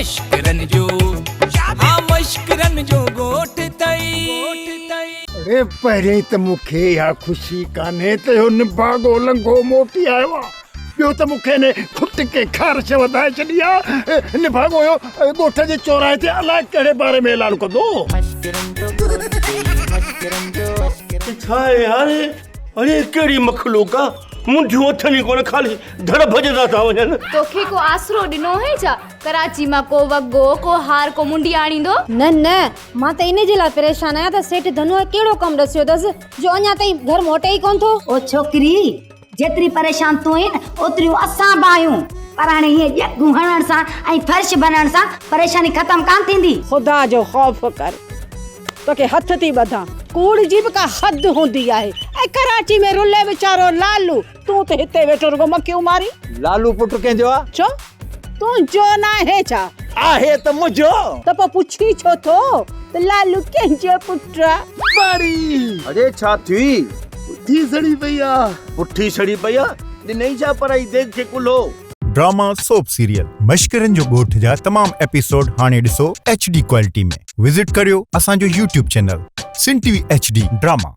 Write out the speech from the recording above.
مشڪرن جو ها مشڪرن جو ڳوٺ ٿئي. اڙي پهرين ته مون کي اها خوشي ڪانهي ته اهو نڀاڳو لنگهو موٽي آيو آ. ٻيو ته مون کي هن کٽڪي خارش وڌائي ڇڏي آ. نڀاڳو اهو ڳوٺ جي چوراهي تي الائي ڪهڙي باري ۾ اعلان ڪندو. ڇا آهي يار اڙي ڪهڙي مخلوق آ منڍيون اٿن ئي ڪونه خالي ڌڙ ڀڄندا ٿا وڃن. توکي ڪو آسرو ڏنو هئين ڇا؟ ڪراچي مان ڪو وڳو، ڪو هار، ڪو منڊي آڻيندو؟ نه نه، مان ته ان جي لاء پريشان آهيان ته سيٺ ڌنوء ڪهڙو ڪم ڏسيو اٿس جو اڃا تائين گهر موٽي ئي ڪونه ٿو. او ڇوڪري، جيتري پريشان تون آهين نه، اوتريون اسان به آهيون. پر هاڻي هيئن ڄڳون هڻڻ سان ۽ فرش ڀرڻ سان پريشاني ختم ڪانه ٿيندي. خدا جو خوف ڪر، توکي هٿ ٿي ٻڌان. ڪوڙ جي به ڪا حد هوندي آهي. ۽ ڪراچي ۾ رلي ويچارو لالو، تون ته هتي ويٺو رڳو مکيون مارين. لالو پٽ ڪنهن جو آ؟ ڇو؟ تنهنجو ناهي ڇا؟ آهي ته منهنجو. ته پوء پڇين ڇو ٿو ته لالو ڪنهن جو پٽ آ؟ ٻاري! اڙي ڇا ٿي؟ پٺي سڙي پئي آ. پٺي سڙي پئي آ؟ ڏنئي ڇا پرائي ديڳ کي ڪلهو؟ ڊراما سوپ سيريل مشڪرن جو ڳوٺ جا تمام ايپيسوڊ هاڻي ڏسو ايڇ ڊي ڪوالٽي ۾ وزٽ ڪريو اسان جو YouTube channel Sindh T V H D drama.